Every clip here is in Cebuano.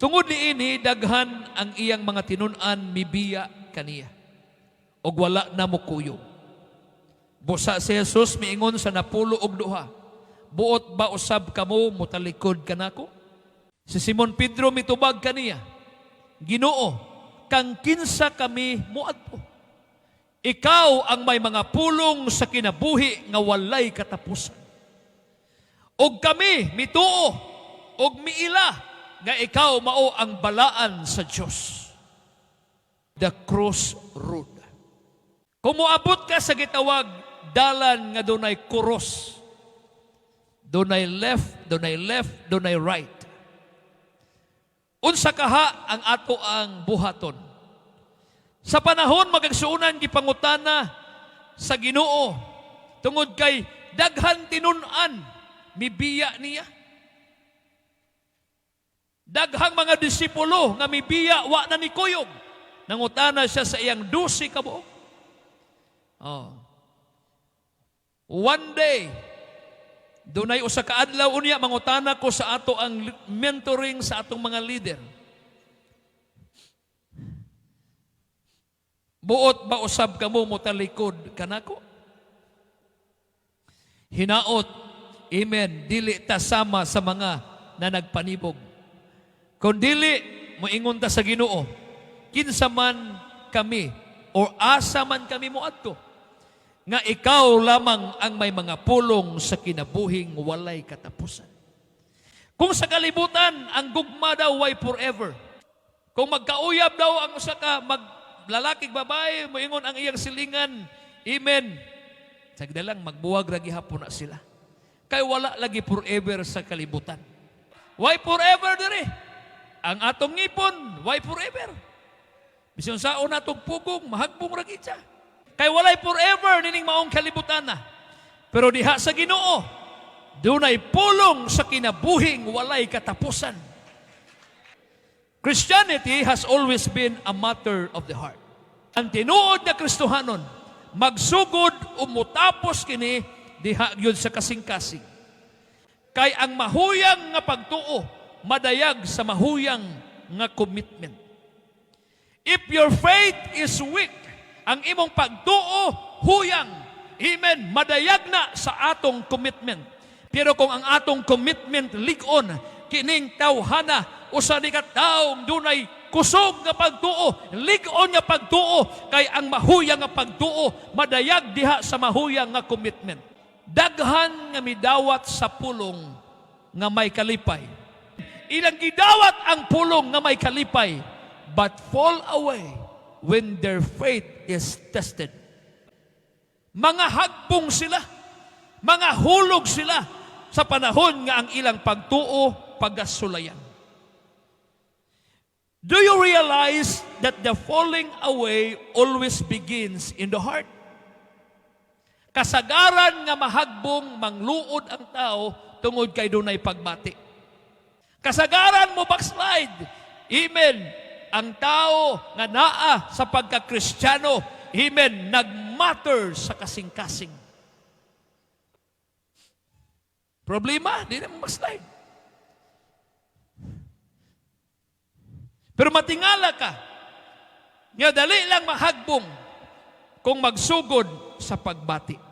Tungod niini, daghan ang iyang mga tinun-an mibiya kaniya ug wala na mokuyog. Busa si Jesus miingon sa 12, "Buot ba usab kamo motalikod kanako?" Si Simon Pedro mitubag kaniya, "Ginoo, kang kinsa kami moadto? Ikaw ang may mga pulong sa kinabuhi nga walay katapusan. Og kami mituo og miila nga ikaw mao ang Balaan sa Dios." The cross road. Kung moabot ka sa gitawag dalan nga dunay kuros, dunay left, dunay left, dunay right. Unsa kaha ang ato ang buhaton? Sa panahon, mga igsuonan, gipangutana sa Ginoo tungod kay daghan tinun-an mibiya niya. Daghang mga disipulo nga mibiya, wa na nikuyog. Nangutana siya sa iyang 12 ka buok. Oh. One day, dunay usa ka adlaw unya mangutana ko sa ato ang mentoring sa atong mga leader. "Buot ba usab kamo motalikod kanako?" Hinaot, amen, dili ta sama sa mga na nagpanibog. Kung dili, moingon ta sa Ginoo, "Kinsa man kami or asa man kami moadto, nga ikaw lamang ang may mga pulong sa kinabuhing walay katapusan?" Kung sa kalibutan, ang gugma daw way forever. Kung magkauyab daw ang usa ka mag lalaki, babae, moingon ang iyang silingan, amen, sagda lang, magbuwag ra gihapon na sila. Kay wala lagi forever sa kalibutan. Why forever diri? Ang atong ngipon, why forever? Bisan saon atong pugong, mahagbong ra gid siya. Kay walay forever nining maong kalibutan na. Pero diha sa Ginoo, dunay pulong sa kinabuhing walay katapusan. Christianity has always been a matter of the heart. Ang tinuod na Kristohanon, magsugod o mutapos kini diha gyud sa kasing-kasing. Kay ang mahuyang nga pagtuo madayag sa mahuyang nga commitment. If your faith is weak, ang imong pagtuo huyang, amen, madayag na sa atong commitment. Pero kung ang atong commitment lig-on, kining tawhana usa ni ka taong dunay kusog nga pagtuo, lig-on nga pagtuo, kay ang mahuyang nga pagtuo madayag diha sa mahuyang nga commitment. Daghan nga midawat sa pulong nga may kalipay. Ilang gidawat ang pulong nga may kalipay, but fall away when their faith is tested. Mga hagbong sila, mga hulog sila sa panahon nga ang ilang pagtuo pagasulayan. Do you realize that the falling away always begins in the heart? Kasagaran nga mahagbong, mangluod ang tao tungod kay dunay pagbati. Kasagaran mo backslide. Amen. Ang tao nga naa sa pagkakristyano, amen, nagmatter sa kasing-kasing. Problema, di na mo backslide. Pero matingala ka, nga dali lang mahagbong kung magsugod sa pagbati.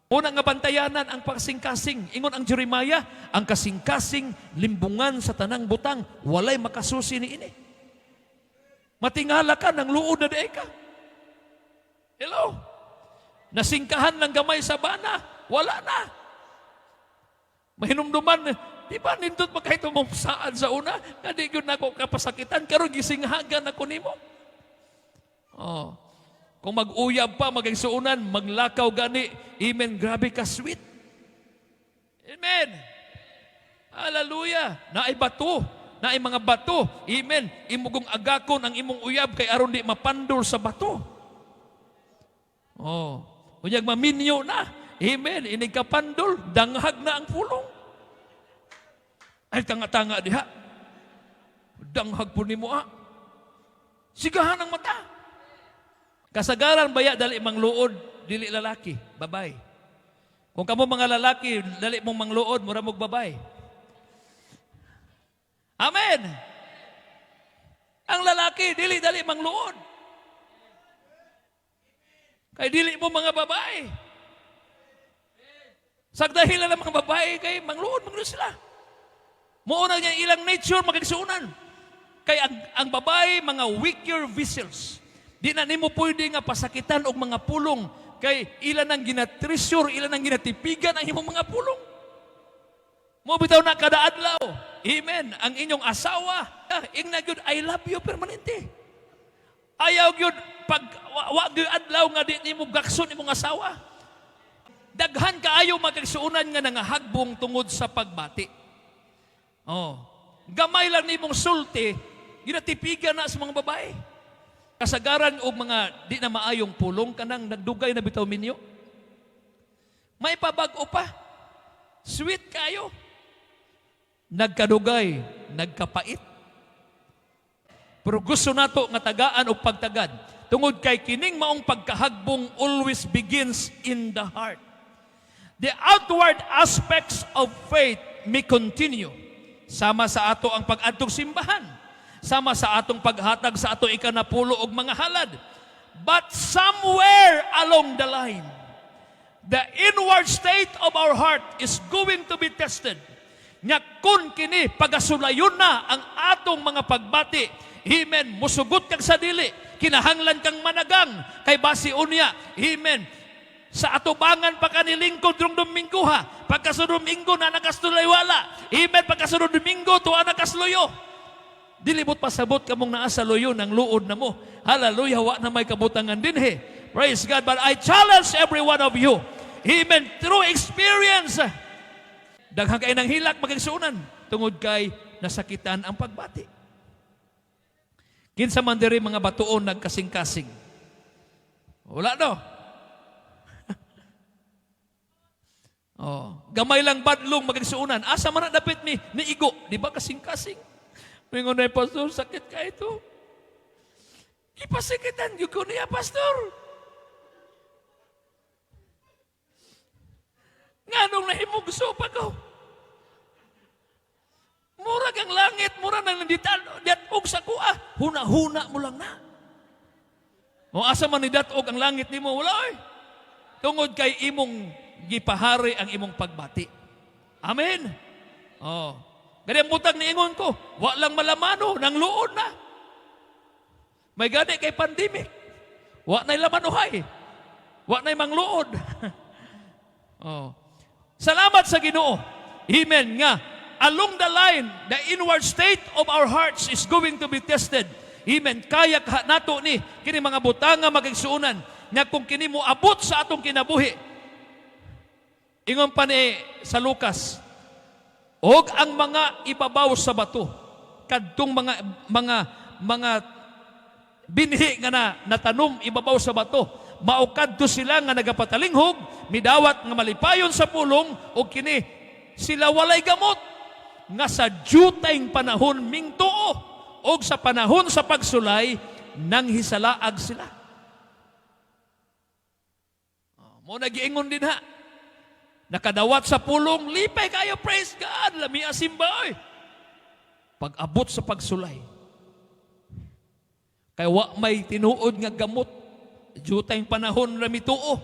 Una nga bantayanan ang kasing-kasing. Ingon ang Jeremiah, ang kasing-kasing limbungan sa tanang butang, walay makasusi ni ini. Matingala ka, nang luod na diay ka. Hello? Nasingkahan ng gamay sa bana, wala na. Mahinumduman, di ba nindot pa kahit mong saan sa una, nga di gyud nako kapasakitan, karon gisinghagan ako nimo. Oh. Kung mag-uyab pa, magigsuunan, maglakaw gani, amen, grabe ka sweet. Amen. Hallelujah. Naay bato. Naay mga bato. Amen. Imugong agakon ang imong uyab kay aron di mapandol sa bato. Oh. Unyag maminyo na. Amen. Inig kapandol, danghag na ang pulong. Ay, tanga-tanga diha. Danghag po nimo ah. Sigahan ang mata. Kasagaran baya dali mangluod, dili lalaki, babay. Kung kamo mga lalaki, dali mong mangluod, mura mog babay. Amen. Ang lalaki, dili dali mangluod. Kay dili mo mga babae. Sagdahilan lang mga babae kay mangluod mangluod sila. Mao na niya ilang nature, mga kaigsuonan. Kay ang babae, mga weaker vessels. Di na nimo pwede nga pasakitan og mga pulong kay ilan ang ginatreasure, ilan ang ginatipigan ang imong mga pulong. Mo bitaw na kada adlaw. Amen. Ang inyong asawa, ingna gyud, "I love you," permanente. Ayaw gyud pag wa gyud adlaw nga di nimo gakson imong asawa. Daghan kaayo, mga kaigsuonan, nga nangahagbong tungod sa pagbati. Oh. Gamay lang nimong sulti, ginatipigan na sa mga babae. Kasagaran og mga di na maayong pulong, kanang nagdugay na bitaw minyo. May pabag-o pa. Sweet kayo. Nagkadugay, nagkapait. Pero gusto nato nga tagaan og pagtagad tungod kay kining maong pagkahagbong always begins in the heart. The outward aspects of faith may continue. Sama sa ato ang pag-adtong simbahan. Sama sa atong paghatag sa ato ikanapulo og mga halad. But somewhere along the line, the inward state of our heart is going to be tested. Nya kung kini pagasulayon na ang atong mga pagbati, amen, musugot kag sa dili, kinahanglan kang managang, kay basi unya, amen, sa atubangan pa ka nilingkod rong Domingo ha. Pagkasunod Domingo na nakastulay wala. Amen. Pagkasunod Domingo, tuwa nakasluyo. Dili mo't pasabot kamong naa sa luyo ng luod na mo. Hallelujah, wa na may kabutangan dinhi. Praise God. But I challenge every one of you. Amen. Through experience. Daghan kay ng hilak, mga kaigsuonan, tungod kay nasakitan ang pagbati. Kinsa man diri mga batuon nagkasing-kasing? Wala, no? Oh, gamay lang badlong, mga kaigsuonan. Asa man na dapit ni igo, di ba kasing-kasing? Mingon na, "Pastor, sakit ka ito." Gipasikitan gyud ko niya, Pastor. Nganong nahimugso pa ko? Murag ang langit, mura nang nandito og sa kuha. Huna-huna mo lang na. O asa man nidat-og ang langit nimo? Wala oy. Tungod kay imong gipahari ang imong pagbati. Amen. Oh. Gani ang butang niingon ko, wa lang malamano, nang luod na. May gani kay pandemic. Wa na'y laman uhay. Wa na'y mangluod. Oh. Salamat sa Ginoo. Amen nga. Along the line, the inward state of our hearts is going to be tested. Amen. Kaya ka nato ni kini mga butanga, mga kaigsuonan, nga kung kini mo abot sa atong kinabuhi. Ingon pa ni sa Lucas, og ang mga ibabaw sa bato, kadtong mga binhi nga na natanom ibabaw sa bato, mao kadto sila nga nagapatalinghog, midawat nga malipayon sa pulong, og kini sila walay gamot nga sa jutayng panahon mingtuo og sa panahon sa pagsulay nang hisalaag sila. Oh, mo nagiingon din ha. Nakadawat sa pulong, lipay kayo, praise God, lami asimba oy. Pag abot sa pagsulay, kay wa may tinuod nga gamot, jutayng panahon ra mituo.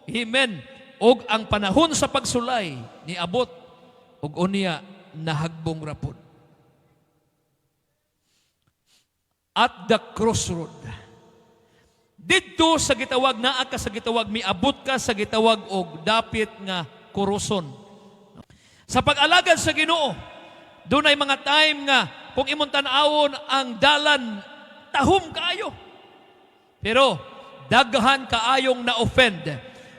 Amen. Og ang panahon sa pagsulay niabot og unya nahagbong rapod. At the crossroad. Didto sa gitawag naa ka sa gitawag, miabot ka sa gitawag og dapit nga kuruson. Sa pag-alagad sa Ginoo, dunay mga time nga kung imong tan-awon ang dalan, tahom kaayo. Pero daghan kaayong na-offend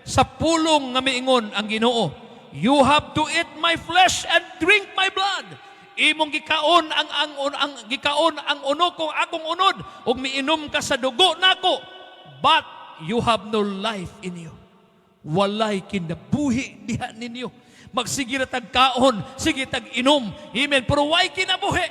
sa pulong nga miingon ang Ginoo, "You have to eat my flesh and drink my blood." Imong gikaon ang unod ko, akong unod, ug miinom ka sa dugo nako, but you have no life in you. Walay kinabuhi diha ninyo. Magsige ra tag kaon, sige tag inom. Amen. Pero way kinabuhi.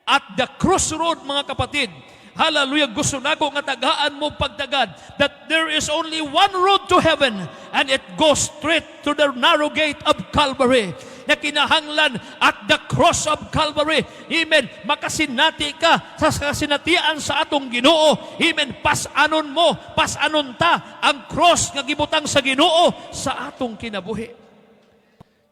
At the crossroad, mga kapatid, hallelujah, gusto nako nga tagaan mo pagtagad that there is only one road to heaven and it goes straight to the narrow gate of Calvary. Na kinahanglan at the cross of Calvary. Amen. Makasinati ka sa kasinatian sa atong Ginoo. Amen. Pasanon mo, pasanon ta ang cross nga gibutang sa Ginoo sa atong kinabuhi.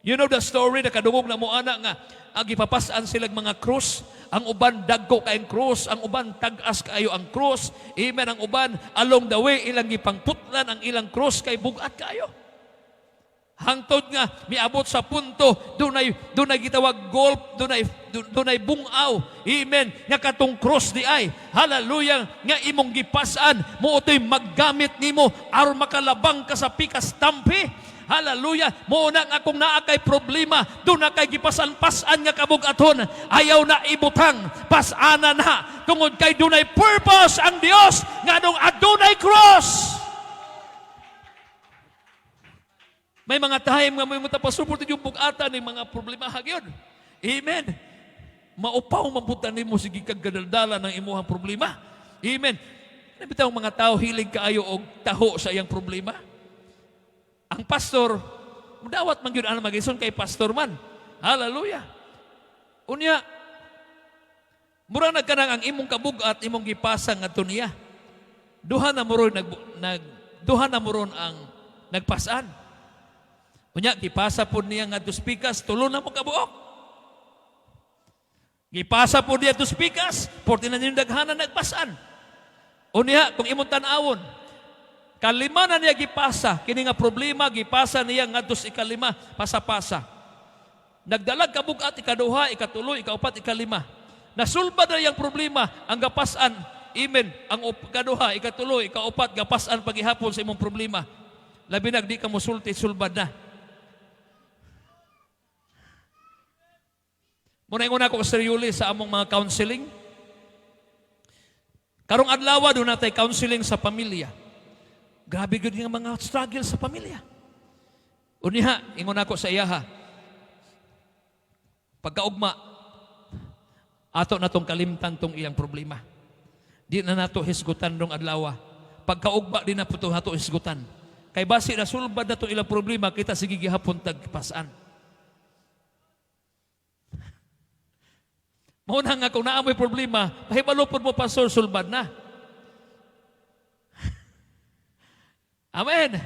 You know the story, nakadungog na mo ana nga ang gipapasan silang mga krus, ang uban dagko kayong krus, ang uban tag-as kaayo ang krus. Amen, ang uban along the way ilang gipangputlan ang ilang krus kay bugat kaayo. Hangtod nga miabot sa punto dunay gitawag gulf, dunay bungaw. Amen. Nga katong cross di ay. Hallelujah, nga imong gipasan mo utoy maggamit nimo aron makalabang ka sa pikas tampi. Hallelujah. Mo na nga kung naa kay problema, duna kay gipasan-pasan nga kabugaton, ayaw na ibutang, pasana na tungod kay dunay purpose ang Dios nganong adunay cross. May mga time nga may mutapasuport yung bugatan ng mga problema gyud. Amen. Maupaw mabutan nimo, sige kag gadaldala ng imuhang problema. Amen. Ano bitaw mga tao hilig kaayo og taho sa iyang problema? Ang pastor, dawat man gyud ang magison kay pastor man. Hallelujah. Unya, mura nagkanang ang imong kabugat imong gipasa ngadto niya. Duha na mo ron ang nagpasan. Unya gipasa pod niya ngadto sa pikas, tulo na mo kabuok. Gipasa pod niya to pikas, porti na niyong daghanan nagpasan. Unya, kung imong tan-awon, kalima na niya gipasa, kini nga problema gipasa niya ngadto sa ikalima, pasa-pasa. Nagdalag kabugat ikaduha, ikatulo, ikaupat, ikalima. Nasulbad na iyang problema, ang gapasan, amen, ang ikaduha, ikatulo, ikaupat, gapasan pagihapon sa imong problema. Labi nag di ka musulti, sulbad na. Muna ingon ako, Sir Yuli, sa among mga counseling. Karong adlaw doon natay counseling sa pamilya. Grabe gud nga mga struggle sa pamilya. Unya, ingon ako sa iyaha. Pagkaugma, ato na tong kalimtan tong iyang problema. Di na nato hisgutan dong adlaw. Pagkaugma, di na po to ato hisgutan. Kay basi na sulbad na to ilang problema, kita sige gihapon tagpasan. Mao na nga kung naa mo'y problema, pahibalo pod mo, "Pastor, sulbad na." Amen.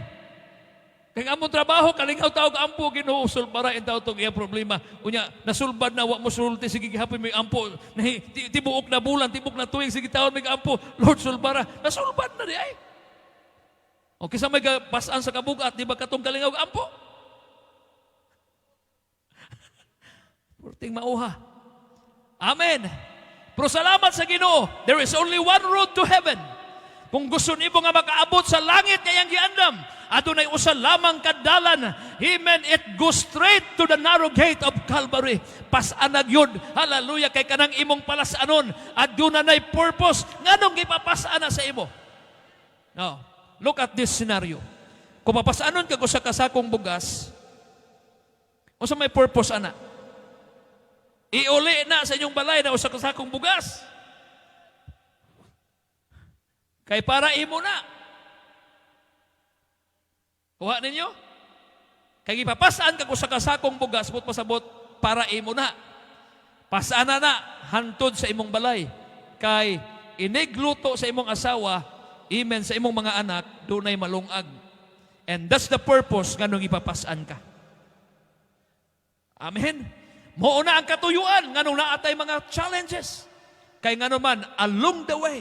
Kay among trabaho, kalingaw tawag ampo, "Ginoo, sulbara in tao tong iyang problema." Unya, nasulbad na, wa mo sulti, sige gihapon may ampo. Nahi, tibuok na bulan, tibuok na tuig, sige tawon may ampo, "Lord, sulbara." Nasulbad na di ay. O kisa may pasan sa kabugat, di ba katong kalingaw ampo? Purting mauha. Amen. Pero salamat sa Ginoo, there is only one road to heaven. Kung gusto nimo nga makaabot sa langit nga iyang giandam, adunay usa lamang kadalan. Amen. It goes straight to the narrow gate of Calvary. Pasanag yun. Hallelujah. Kay kanang imong palasanon, aduna nay purpose. Nganong gipapasan na sa imo? Now, look at this scenario. Kung papasanon ka sa kasakong bugas, unsa may purpose ana? Iuli na sa inyong balay na usa ka sakong bugas. Kay para imo na. Kuha ninyo? Kay gipapasaan ka sa kasakong bugas, but pasabot, para imo na. Pasaan na na, hantod sa imong balay. Kay inigluto sa imong asawa, amen, sa imong mga anak, dunay malungag. And that's the purpose nganong ipapasaan ka. Amen. Mao na ang katuyuan nganong naatay mga challenges. Kay ngano man, along the way,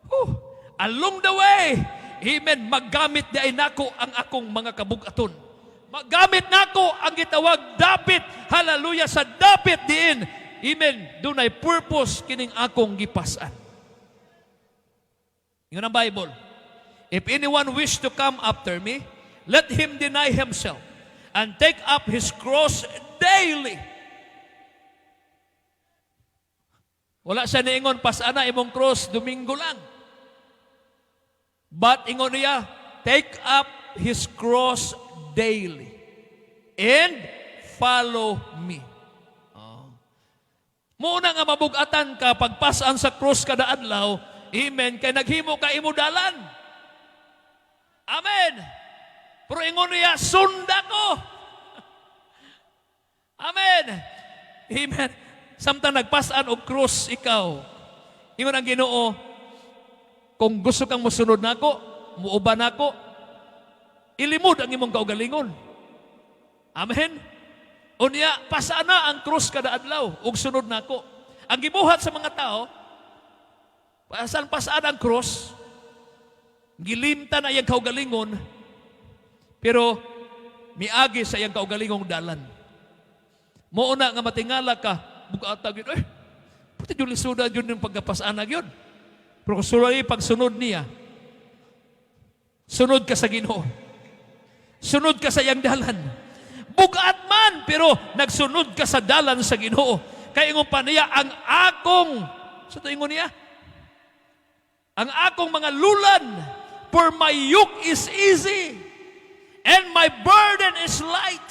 whew, along the way, amen, maggamit di ay nako ang akong mga kabugaton. Magamit nako ang gitawag dapit, hallelujah, sa dapit diin. Amen, dunay purpose kining akong gipasan. Ingon ang Bible, "If anyone wish to come after me, let him deny himself and take up his cross daily." Wala siya niingon, "Pasana imong cross, Domingo lang." But ingon niya, "Take up his cross daily and follow me." Oh. Muna nga mabugatan ka pagpasan sa cross kada adlaw, amen, kay naghimo ka imo dalan. Amen. Pero ingon niya, "Sunda ko." Amen. Amen. Samtang nagpasan og krus ikaw, ingon ang Ginoo, kung gusto kang mosunod nako, muuban nako, ilimod ang imong kaugalingon. Amen. Unya, pasaan na ang krus kada adlaw ug sunod nako. Ang gibuhat sa mga tao, pasan pasaan ang krus, gilimtan na iyang kaugalingon, pero miagi sa iyang kaugalingong dalan. Mao na nga matingala ka, bug-ata gyud, eh, puti yung lisuda yun yung pagkapasana yun. Pero kung sulay pagsunod niya, sunod ka sa Ginoo. Sunod ka sa iyang dalan. Bugat man, pero nagsunod ka sa dalan sa Ginoo. Kay ingon pa niya, ang akong, sa to ingon niya, ang akong mga lulan, for my yoke is easy, and my burden is light.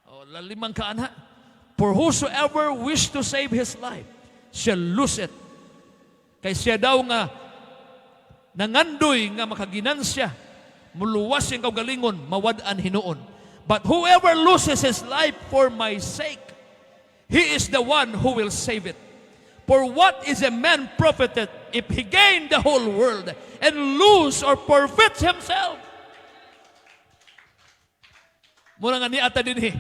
Oh, lalimang ka, ana. For whosoever wish to save his life shall lose it. Kay siya daw nga nangandoy nga makaginansya, muluwas siyang kaugalingon, mawad-an hinuon. But whoever loses his life for my sake, he is the one who will save it. For what is a man profited if he gain the whole world and lose or forfeit himself? Muna nga niata dinhi.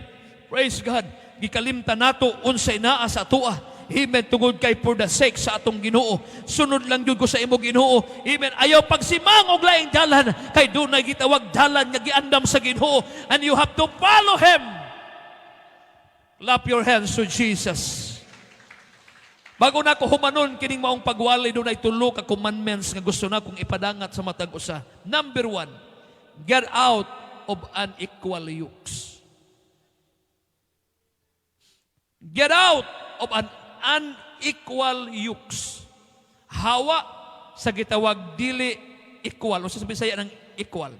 Praise God. Gikalimtan nato unsay naa sa atoa. Amen. Tungod kay for the sake sa atong Ginoo. Sunod lang gyud ko sa imo, Ginoo. Amen. Ayaw pagsimang og laing dalan kay dunay gitawag dalan nga giandam sa Ginoo and you have to follow him. Clap your hands to Jesus. Bago na ko humanon kining maong pagwali, dunay tulo ka commandments nga gusto na kong ipadangat sa matag usa. Number 1, get out of unequal yokes. Get out of an unequal yokes. Hawa sa gitawag dili equal. O sa Bisaya ng equal?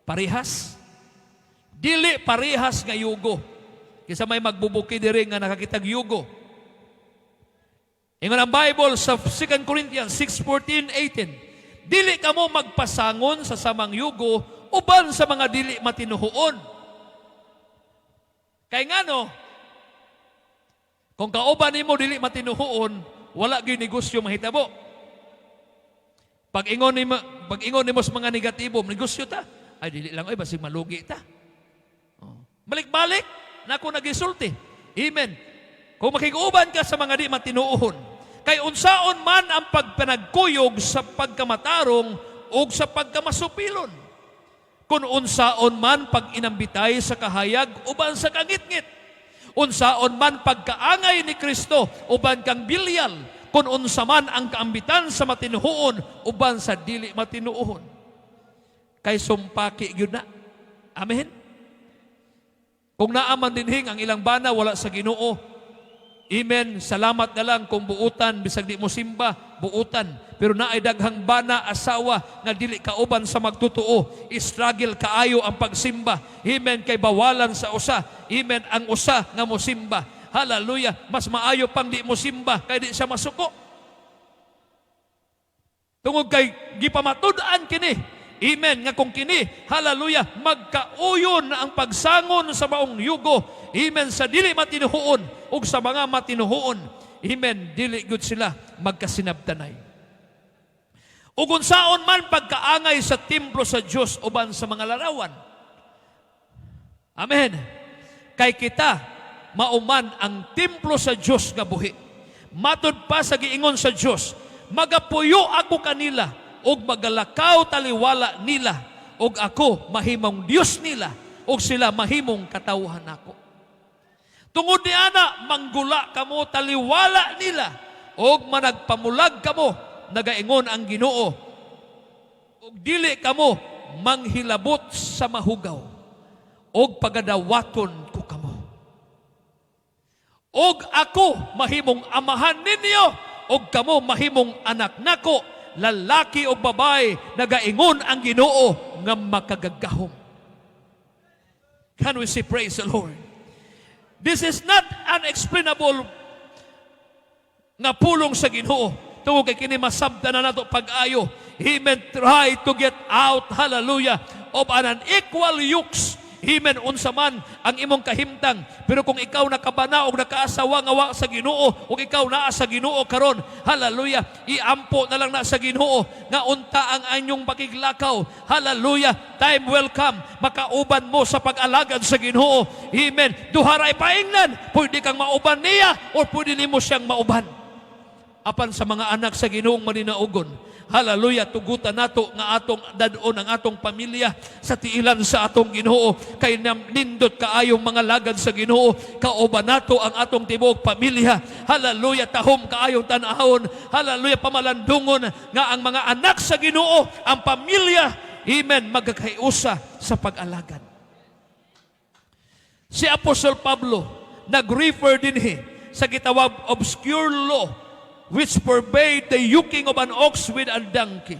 Parehas. Dili parehas nga yugo. Kisa may magbubuki diri nga nakakitag yugo? Ingon ang Bible sa 2 Corinthians 6:14, 18. Dili kamo magpasangon sa samang yugo uban sa mga dili matinuhuon. Kay ngano, kung kauban nimo dili matinuhuon, wala gyud negosyo mahitabo. Pag ingon nimo sa mga negatibo, negosyo ta. Ay, dili lang ay basig malugi ta. Oh. Balik-balik nako nagisulti. Amen. Kung makiguban ka sa mga di matinuohon, kay unsaon man ang pagpanagkuyog sa pagkamatarong ug sa pagkamasupilon. Kung unsaon man pag inambitay sa kahayag uban sa kangitngit. Unsaon man pagkaangay ni Kristo uban kang Belial. Kung unsa man ang kaambitan sa matinuohon uban sa dili matinuohon. Kay sumpaki gyud na. Amen. Kung naaman dinhing ang ilang bana wala sa Ginoo. Amen. Salamat na lang kung buutan bisag di mo simba, buutan. Pero naay daghang bana, asawa nga dili kauban sa magtotoo. Struggle kaayo ang pagsimba. Amen. Kay bawalan sa usa. Amen. Ang usa nga mosimba. Hallelujah. Mas maayo pang di mo simba kay di siya masuko. Tungod kay gipamatud-an kini. Amen. Nga kung kini, hallelujah, magkauyon na ang pagsangon sa maong yugo. Amen. Sa dili matinuhuon ug sa mga matinuhuon. Amen. Dili gud sila magkasinabtanay. Ug unsaon man pagkaangay sa templo sa Dios uban sa mga larawan. Amen. Kay kita mauman ang templo sa Dios nga buhi. Matud pa sa giingon sa Dios, magapuyo ako kanila ug magalakaw taliwala nila ug ako mahimong Dios nila ug sila mahimong katawhan nako. Tungod ni ana, manggula kamo taliwala nila ug managpamulag kamo, nagaingon ang Ginoo. Ug dili kamo manghilabot sa mahugaw ug pagadawaton ko kamo. Ug ako mahimong amahan ninyo ug kamo mahimong anak nako, lalaki o babae, nagaingon ang Ginoo nga makagagahom. Can we say praise the Lord? This is not unexplainable nga pulong sa Ginoo. Tungod kay kini masabta na nato pag-ayo. He meant try to get out, hallelujah, of an unequal yokes. Amen. Unsa man ang imong kahimtang. Pero kung ikaw nakabana o nakaasawa nga wa sa Ginoo o ikaw naa sa Ginoo karon, hallelujah, iampo na lang na sa Ginoo nga unta ang inyong pakiglakaw. Hallelujah. Time will come. Makauban mo sa pag-alagad sa Ginoo. Amen. Duha ra paingnan. Pwede kang mauban niya or pwede nimo siyang mauban. Apan sa mga anak sa Ginoong maninaugon, hallelujah, tugutan nato nga atong dad-on ang atong pamilya sa tiilan sa atong Ginoo, kay nindot kaayong mga lagad sa Ginoo. Kauban nato ang atong tibuok pamilya. Hallelujah, tahom kaayong tan-awon. Hallelujah, pamalandungon nga ang mga anak sa Ginoo, ang pamilya, amen, magkakaiusa sa pag-alagad. Si Apostol Pablo nag-refer dinhi sa gitawag obscure law which forbade the yoking of an ox with a donkey.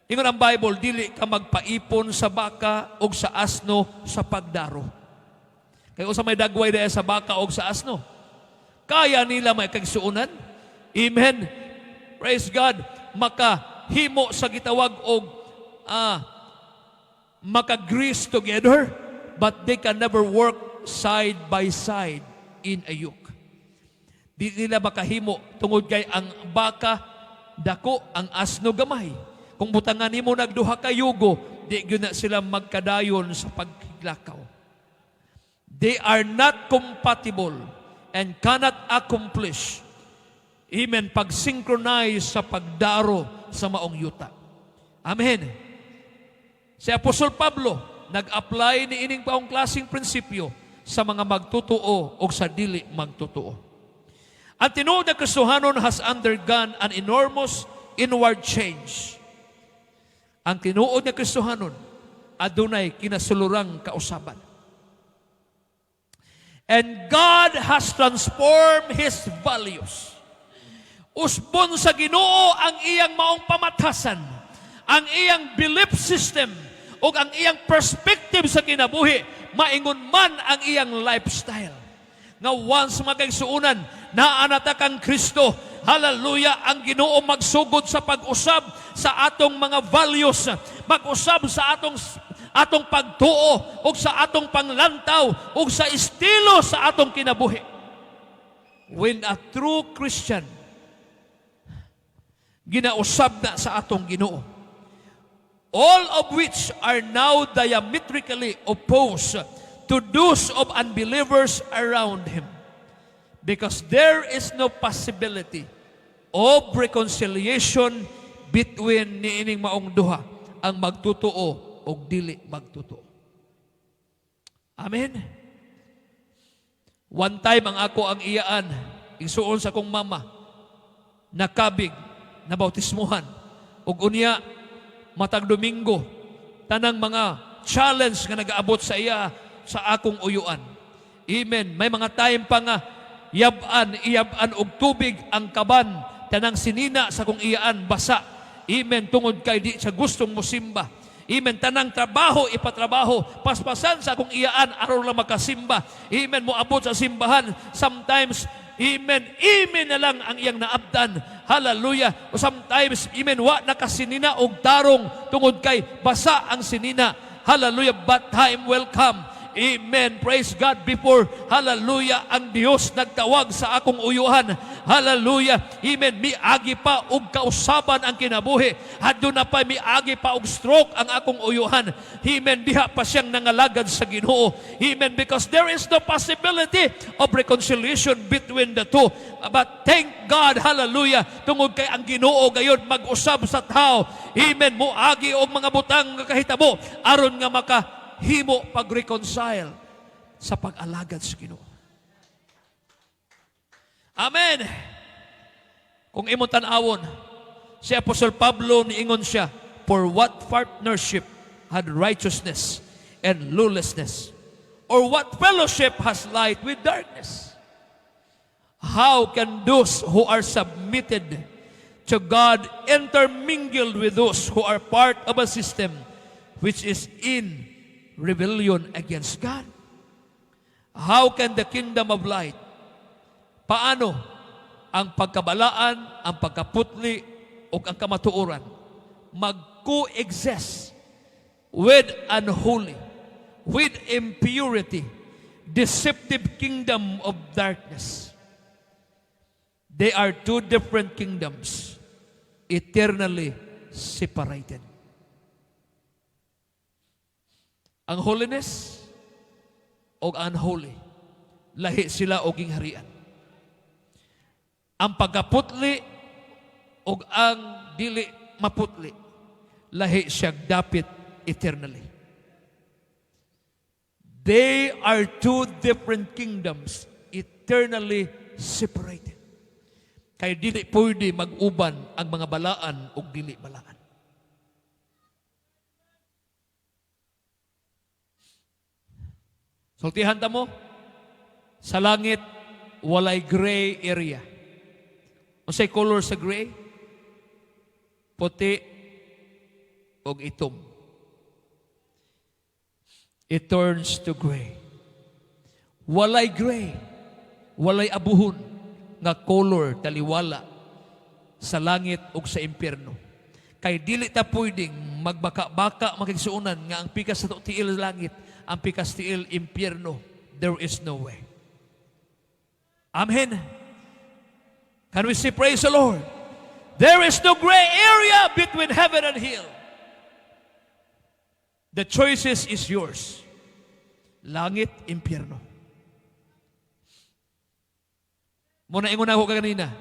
Ingon ang Bible, dili ka magpaipon sa baka o sa asno sa pagdaro. Kay unsa may dagway diay sa baka o sa asno? Kaya nila may kagsuunan? Amen. Praise God. Makahimo sa gitawag og maka-grease together, but they can never work side by side in a yoke. Di nila makahimo tungod kay ang baka dako, ang asno gamay. Kung butangan nimo nagduha ka yugo, di gyud na sila magkadayon sa paghiglakaw. They are not compatible and cannot accomplish, amen, pag-synchronize sa pagdaro sa maong yuta. Amen. Si Apostol Pablo nag-apply ni ining paong klaseng prinsipyo sa mga magtotoo o sa dili magtotoo. Ang tinuod na Kristohanon has undergone an enormous inward change. Ang tinuod na Kristohanon adunay kinasulurang kausaban. And God has transformed his values. Usbon sa Ginoo ang iyang maong pamathasan, ang iyang belief system, ug ang iyang perspective sa kinabuhi, maingon man ang iyang lifestyle. Nga once, mga kaigsuonan, naa na ta kang Kristo, hallelujah, ang Ginoo magsugod sa pag-usab sa atong mga values, mag-usab sa atong pagtuo ug sa atong panglantaw ug sa estilo sa atong kinabuhi. When a true Christian, ginausab na sa atong Ginoo, all of which are now diametrically opposed to those of unbelievers around him, because there is no possibility of reconciliation between niining maong duha, ang magtotoo o dili magtotoo. Amen. One time ang ako ang iyaan, igsuon sa akong mama, nakabig, na bautismuhan. Ug unya, matag Domingo, tanang mga challenge nga nagaabot sa iya sa akong uyuan. Amen. May mga time pa nga yab-an, iyab-an og tubig ang kaban, tanang sinina sa akong iyaan basa. Amen. Tungod kay di siya gustong musimba. Amen. Tanang trabaho, ipatrabaho. Paspasan sa akong iyaan, aron lang makasimba. Amen. Moabot sa simbahan. Sometimes, amen, amen na lang ang iyang naabdan. Hallelujah. O sometimes, amen, wa nakasinina og tarong tungod kay basa ang sinina. Hallelujah. But time will come. Amen. Praise God. Before, hallelujah, ang Dios nagtawag sa akong uyuhan. Hallelujah. Amen. Miagi pa og kausaban ang kinabuhi. Aduna pa miagi pa og stroke ang akong uyuhan. Amen. Diha pa siyang nangalagad sa Ginoo. Amen. Because there is no possibility of reconciliation between the two. But thank God, hallelujah, tungod kay ang Ginoo gayon mag-usab sa tao. Amen. Muagi og mga butang nga kahitabo aron nga maka himo pag-reconcile sa pag-alagad sa Ginoo. Amen. Kung imong tan-awon, si Apostol Pablo niingon siya, "For what partnership had righteousness and lawlessness? Or what fellowship has light with darkness?" How can those who are submitted to God intermingle with those who are part of a system which is in rebellion against God? How can the kingdom of light, paano ang pagkabalaan, ang pagkaputli, o ang kamatuoran mag-coexist with unholy, with impurity, deceptive kingdom of darkness. They are two different kingdoms, eternally separated. Ang holiness o unholy, lahi sila og gingharian. Ang pagkaputli o ang dili maputli, lahi siya dapit eternally. They are two different kingdoms eternally separated. Kay dili pwede mag-uban ang mga balaan ug dili balaan. Sultihan ta mo, sa langit walay gray area. Unsay color sa gray? Puti ug itom. It turns to gray. Walay gray, walay abuhon nga color taliwala sa langit ug sa impyerno. Kay dili ta pwedeng magbaka-baka makigsuonan nga ang pikas sa tiil langit, ang pikas tiil impyerno. There is no way. Amen. Can we say praise the Lord? There is no gray area between heaven and hell. The choices is yours. Langit, impyerno. Muna ingon ako kaganina.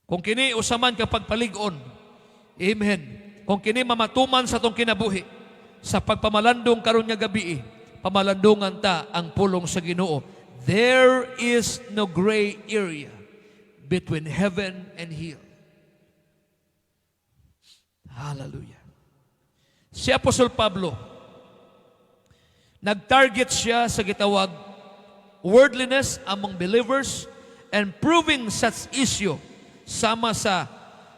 Kung kini usaman kapag palig-on, amen. Kung kini mamatuman sa atong kinabuhi, sa pagpamalandong karon nga gabi, pamalandungan ta ang pulong sa Ginoo. There is no gray area between heaven and hell. Hallelujah. Si Apostol Pablo, nag-target siya sa gitawag worldliness among believers and proving such issue sama sa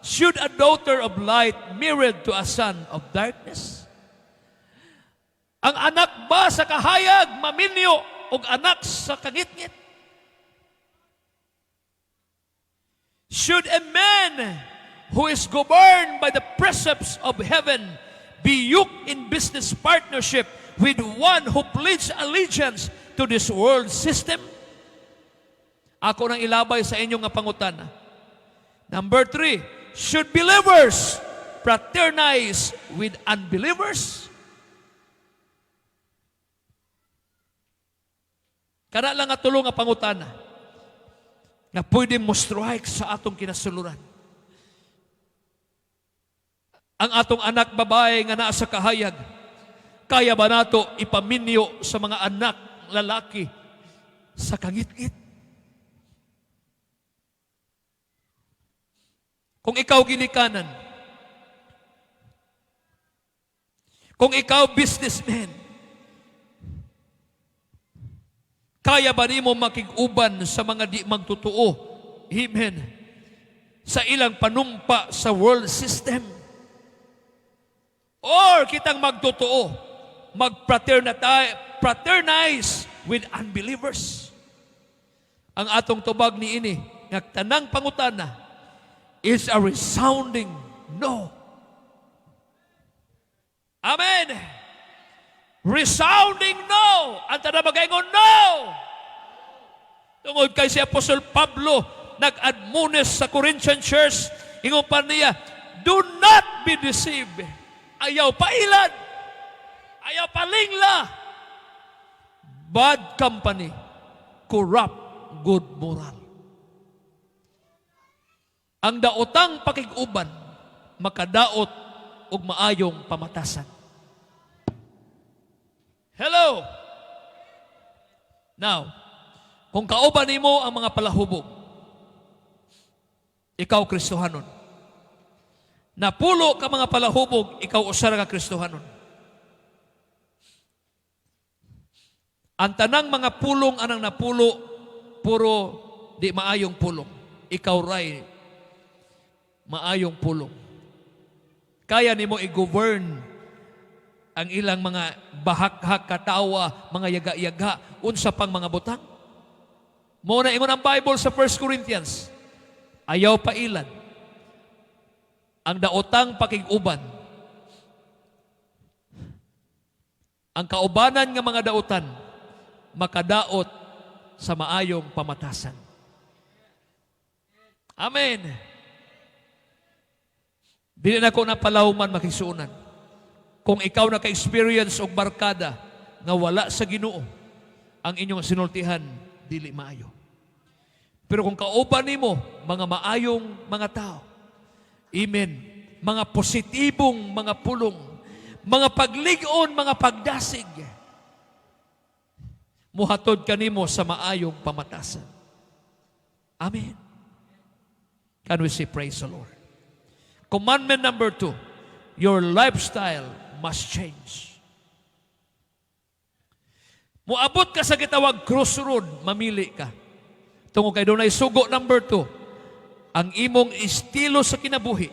should a daughter of light married to a son of darkness? Ang anak ba sa kahayag maminyo og anak sa kangitngit? Should a man who is governed by the precepts of heaven be yoked in business partnership with one who pledges allegiance to this world system? Ako nang ilabay sa inyong nga pangutana. Number 3, should believers fraternize with unbelievers? Kana lang nga tulo nga pangutana nga pwede mo strike sa atong kinasuluran. Ang atong anak babae nga naa sa kahayag, kaya ba nato ipaminyo sa mga anak lalaki sa kangitngit? Kung ikaw ginikanan, kung ikaw businessman, kaya ba nimo makig-uban sa mga di magtotoo? Amen. Sa ilang panumpa sa world system. Or kitang magtotoo, mag-fraternize with unbelievers. Ang atong tubag ni ini, nga tanang pangutana, is a resounding no. Amen. Resounding no. Ang tanang magaingon, no. Tungod kay si Apostol Pablo, nag-admonish sa Corinthian Church, ingon pa niya, do not be deceived. Ayaw pailad. Ayaw palingla. Bad company corrupt good moral. Ang daotang pakig-uban, makadaot og maayong pamatasan. Hello! Now, kung kauban nimo ang mga palahubog, ikaw Kristohanon. Napulo ka mga palahubog, ikaw usa ra ka Kristohanon. Ang tanang mga pulong anang napulo, puro di maayong pulong. Ikaw ray maayong pulong. Kaya nimo i-govern ang ilang mga bahakhak katawa, mga yaga-yaga, unsa pang mga butang. Mao na ingon ang Bible sa 1 Corinthians, ayaw pailan ang daotang pakig-uban. Ang kaubanan nga mga dautan makadaot sa maayong pamatasan. Amen. Dili na ko napalawman, mga kaigsuonan. Kung ikaw naka-experience og barkada nga wala sa Ginoo, ang inyong sinultihan dili maayo. Pero kung kauban nimo mga maayong mga tao, amen, mga positibong mga pulong, mga paglig-on, mga pagdasig, muhatod kanimo sa maayong pamatasan. Amen. Can we say praise the Lord? Commandment number 2, your lifestyle must change. Muabot ka sa gitawag crossroad, mamili ka. Tungod kay dunay sugo number 2, ang imong estilo sa kinabuhi,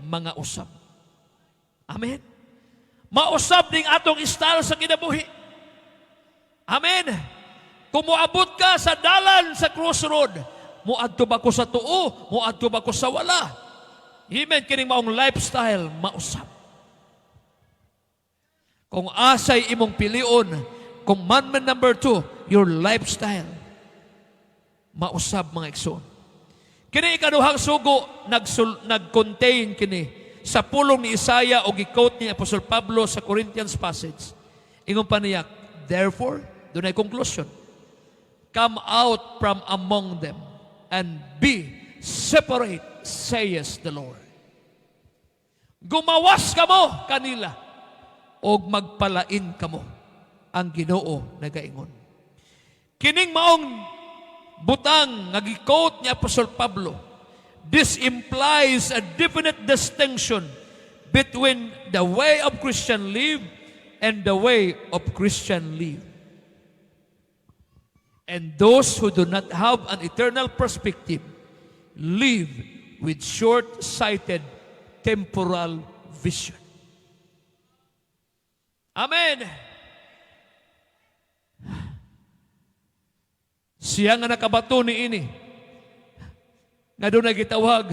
mga usab. Amen. Mausab ning atong style sa kinabuhi. Amen. Kung muabot ka sa dalan sa crossroad, muadto ba ko sa tuo, muadto ba ko sa wala? Amen. Kining maong lifestyle, mausab. Kung asay imong pilion, commandment number 2, your lifestyle, mausab, mga igsoon. Kini ikaduhang sugo, nag-contain kini sa pulong ni Isaiah o gi-quote ni Apostol Pablo sa Corinthians passage. Ingon pa niya, therefore, dunay conclusion, "Come out from among them and be separate, says the Lord." Gumawas kamo kanila og magpalain kamo, ang Ginoo nagaingon. Kining maong butang nga gi-quote ni Apostol Pablo, this implies a definite distinction between the way of Christian live and the way of Christian live. And those who do not have an eternal perspective live with short-sighted temporal vision. Amen. Siya nga nakabato ni ini, nga dunay gitawag,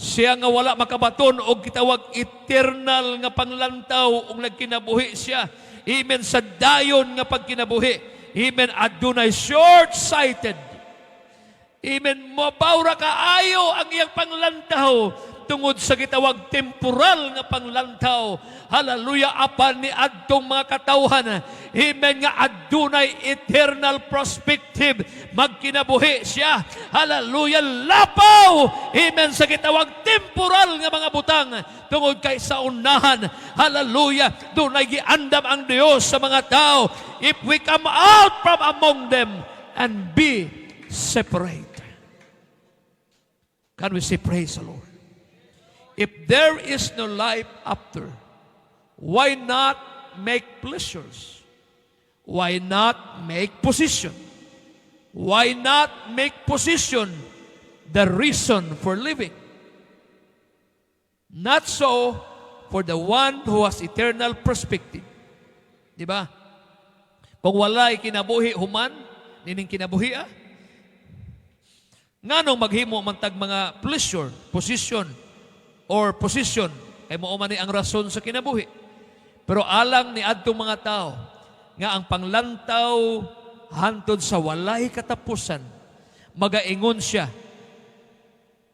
siya nga wala makabaton og gitawag eternal nga panglantaw ug nagkinabuhi siya. Amen, sa dayon nga pagkinabuhi. Amen, adunay short-sighted. Amen, mabawra kaayo ang iyang panglantaw tungod sa gitawag temporal nga panglantaw. Hallelujah, apan ni adtong mga katawhan, amen, nga adunay eternal perspective, magkinabuhi siya. Hallelujah, lapaw. Amen, sa gitawag temporal nga mga butang tungod kay sa unahan. Hallelujah, dunay giandam ang Dios sa mga tao if we come out from among them and be separate. Can we say praise the Lord? If there is no life after, why not make pleasures? Why not make position? Why not make position the reason for living? Not so for the one who has eternal perspective. Di ba? Kung walay kinabuhi human, nining kinabuhi ah. Nganong maghimo man tag mga pleasure, position, or position, kay mao man ni ang rason sa kinabuhi. Pero alang ni adtong mga tao, nga ang panglantaw hantod sa walay katapusan, magaingon siya,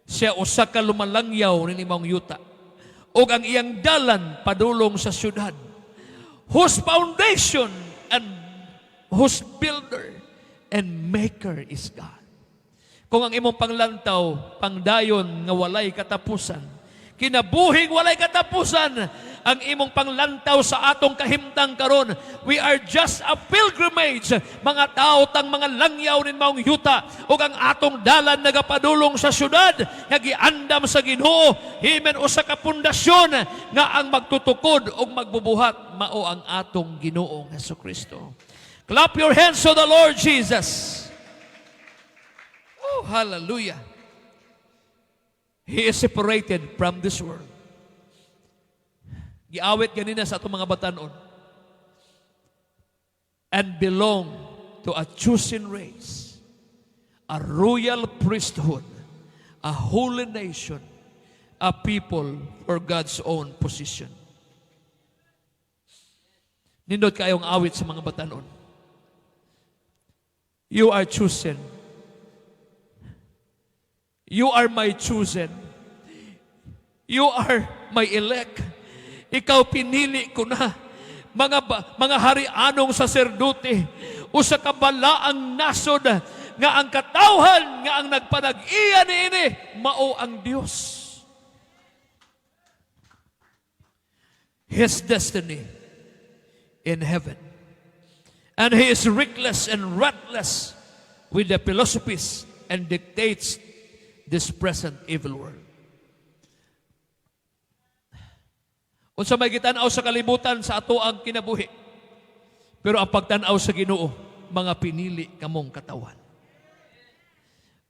siya usa ka lumalangyaw ni maong yuta. Ug ang iyang dalan padulong sa syudad, whose foundation and whose builder and maker is God. Kung ang imong panglantaw, pangdayon nga walay katapusan, kinabuhing walay katapusan, ang imong panglantaw sa atong kahimtang karon, we are just a pilgrimage, mga tao tang mga langyaw nin maong yuta, ug ang atong dalan nagapadulong sa syudad nga giandam sa Ginoo. Amen, usa ka pundasyon nga ang magtutukod ug magbubuhat mao ang atong Ginoong Hesukristo. Clap your hands to the Lord Jesus. Oh, hallelujah. He is separated from this world. Giawit ganina sa atong mga batanon. And belong to a chosen race, a royal priesthood, a holy nation, a people for God's own possession. Nindot kayong awit sa mga batanon. You are chosen. You are my chosen. You are my elect. Ikaw, pinili ko na. Mga harianong saserdote, usa ka balaang nasod nga ang katawhan nga ang nagpanag-iya niini mao ang Dios. His destiny in heaven. And he is reckless and reckless with the philosophies and dictates this present evil world. Unsa may gitan-aw sa kalibutan sa ato ang kinabuhi. Pero ang pagtan-aw sa Ginoo, mga pinili kamong katawan.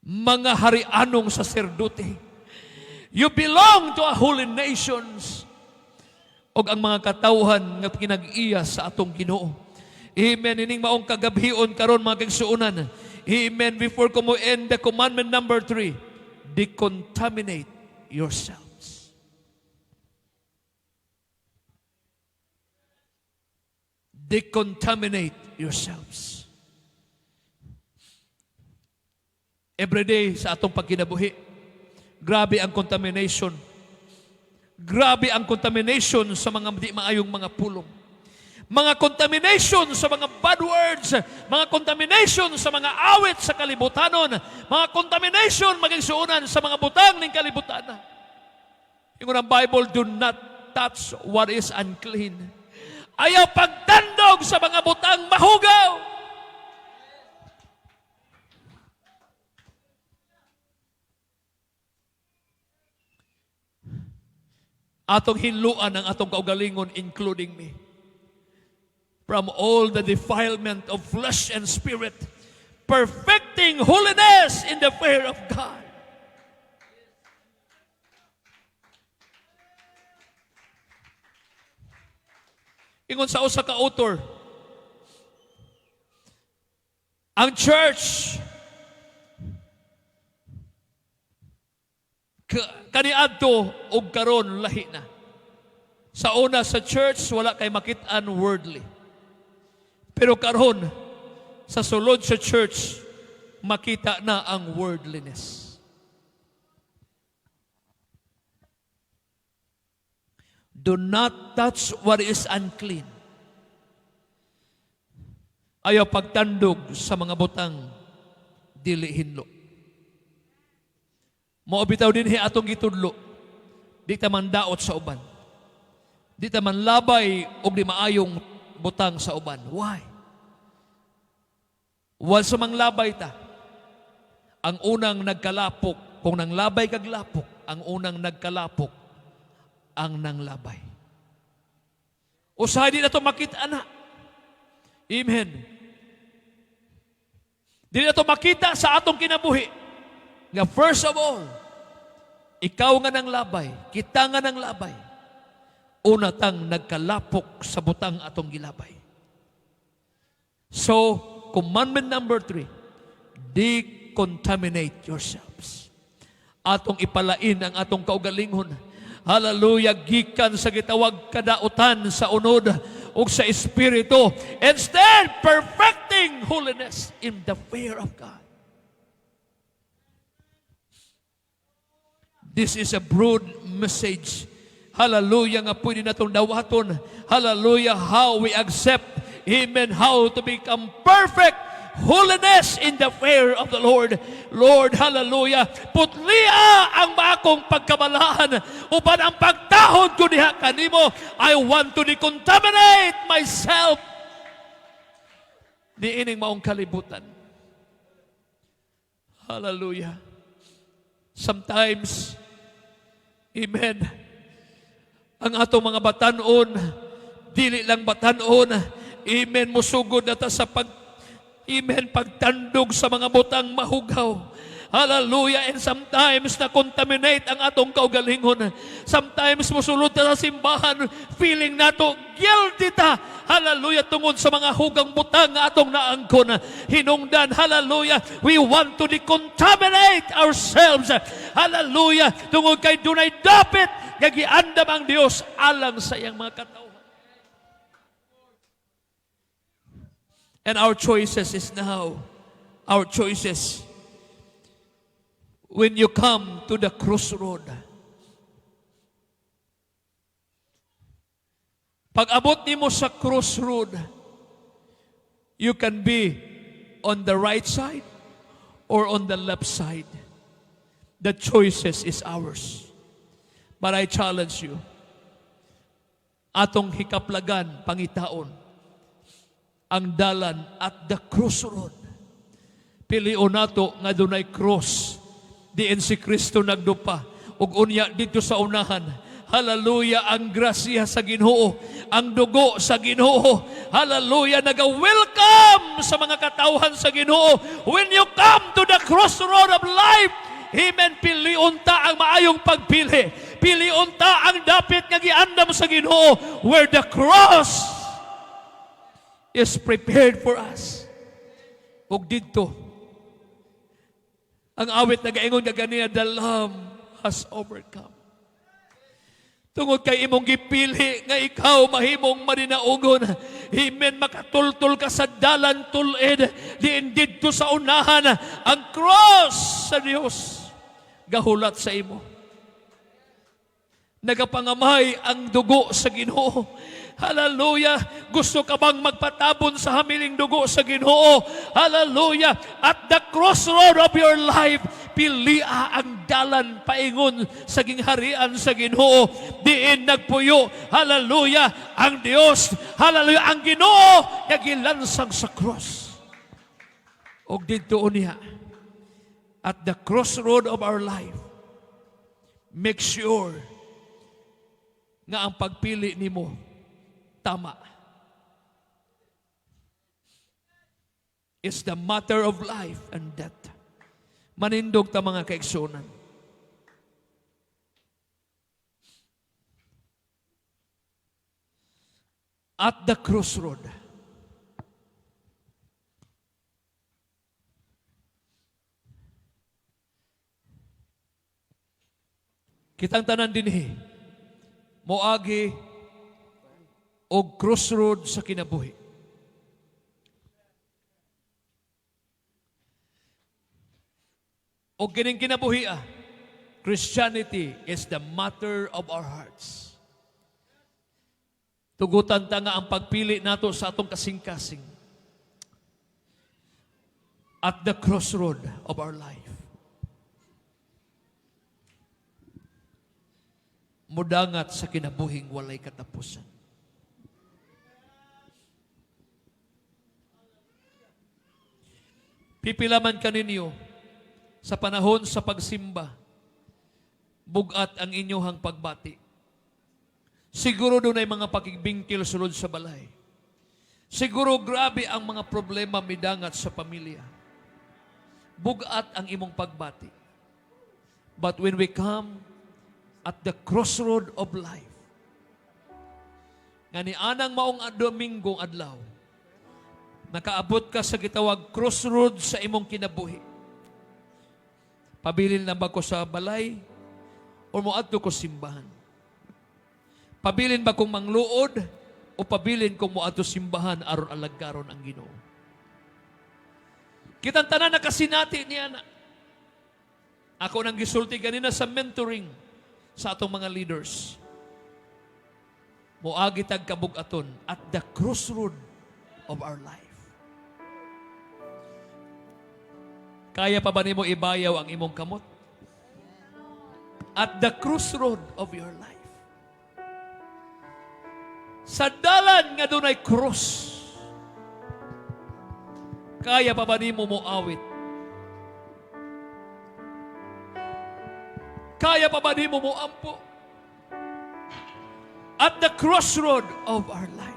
Mga harianong saserdote. You belong to a holy nations. Og ang mga katawhan nga kinag-iya sa atong Ginoo. Amen. Ining maong kagabhion karon, mga kaigsuonan. Amen. Before ko mo end the commandment number 3, decontaminate yourselves. Decontaminate yourselves. Every day sa atong pagkinabuhi, grabe ang contamination. Grabe ang contamination sa mga di maayong mga pulong. Mga contamination sa mga bad words, mga contamination sa mga awit sa kalibutanon, mga contamination, mga kaigsuonan, sa mga butang ning kalibutan. Ingon ang Bible, "Do not touch what is unclean." Ayaw pagtandog sa mga butang mahugaw. Atong hinluan ang atong kaugalingon, including me, from all the defilement of flesh and spirit, perfecting holiness in the fear of God. Ingon sa usa ka author, ang church kaniadto og karon lahi na. Sa una sa church, wala kay makit-an worldly. Pero karon sa sulod sa church, makita na ang worldliness. Do not touch what is unclean. Ayaw pagtandog sa mga butang dili hinlo. Mao bitaw dinhi atong gitudlo. Di ta man daot sa uban. Di ta man labay og di maayong butang sa uban. Why? Wal sa manglabay ta. Ang unang nagkalapok, kung nanglabay kag lapok, ang unang nagkalapok, ang nanglabay. Usahay di na to makita na. Amen. Di na to makita sa atong kinabuhi. Nga first of all, ikaw nga nanglabay, kita nga nanglabay, una tang nagkalapok sa butang atong gilabay. So, commandment number 3, decontaminate yourselves. Atong ipalain ang atong kaugalingon. Hallelujah, gikan sa gitawag kadautan sa unod ug sa espiritu. Instead, perfecting holiness in the fear of God. This is a broad message. Hallelujah, nga pwede natong dawaton. Hallelujah, how we accept, amen, how to become perfect holiness in the fear of the Lord. Lord, hallelujah, putlia ang akong pagkabalaan uban ang pagtahod ko diha kanimo. I want to decontaminate myself niining maong kalibutan. Hallelujah. Sometimes, amen, ang atong mga batanon, dili lang batanon, amen, musugod na ta sa amen, pagtandog sa mga butang mahugaw. Hallelujah. And sometimes na-contaminate ang atong kaugalingon. Sometimes musulod ta sa simbahan, feeling nato guilty ta. Hallelujah. Tungod sa mga hugang butang nga atong naangkon. Hinungdan, hallelujah, we want to decontaminate ourselves. Hallelujah. Tungod kay dunay dapit nga giandam ang Dios alang sa iyang mga katawhan. And our choices is now our choices. When you come to the crossroad, pag abot nimo sa crossroad, you can be on the right side or on the left side. The choices is ours. But I challenge you, atong hikaplagan, pangitaon, ang dalan at the crossroad. Pilion nato nga dunay cross. Diin si Kristo nagdupa. Ug unya didto sa unahan. Hallelujah, ang grasya sa Ginoo, ang dugo sa Ginoo. Hallelujah, naga-welcome sa mga katawhan sa Ginoo. When you come to the crossroad of life, amen, pilion ta ang maayong pagpili. Pilion ta ang dapit nga giandam sa Ginoo where the cross is prepared for us. Ug didto, ang awit na gaingon kaganina, "The Lamb has overcome." Tungod kay imong gipili nga ikaw mahimong maninaugon. Amen, makatultol ka sa dalan tulid, diin didto sa unahan, ang cross sa Dios gahulat sa imo. Nagapangamay ang dugo sa Ginoo. Hallelujah! Gusto ka bang magpatabon sa hamiling dugo sa Ginoo? Hallelujah! At the crossroad of your life, pilia ang dalan paingon sa gingharian sa Ginoo. Diin nagpuyo. Hallelujah! Ang Dios, hallelujah, ang Ginoo nga gilansang sa cross. Og didto unya, at the crossroad of our life, make sure nga ang pagpili nimo tama. It's the matter of life and death. Manindog ta, mga kaigsunan. At the crossroad, kitang tanan dinhi moagi og crossroad sa kinabuhi. Og kining kinabuhi ah, Christianity is the matter of our hearts. Tugutan ta nga ang pagpili nato sa atong kasing-kasing at the crossroad of our life, mudangat sa kinabuhing walay katapusan. Pipila man kaninyo sa panahon sa pagsimba, bugat ang inyuhang pagbati. Siguro dunay mga pakigbingkil sulod sa balay. Siguro grabe ang mga problema midangat sa pamilya. Bugat ang imong pagbati. But when we come at the crossroad of life, nga ni anang maong Domingo adlaw, nakaabot ka sa gitawag crossroad sa imong kinabuhi. Pabilin na ba ko sa balay o moadto ko simbahan? Pabilin ba kong mangluod o pabilin kong moadto simbahan aron alagaron ang Ginoo? Kitang tanan nakasinati niya na. Ako nang gisulti ganina sa mentoring sa atong mga leaders. Moagi tag kabug-aton at the crossroad of our life. Kaya pa ba nimo ibayaw ang imong kamot? At the crossroad of your life. Sa dalan nga dunay cross, kaya pa ba nimo moawit? Kaya pa ba nimo moampo? At the crossroad of our life.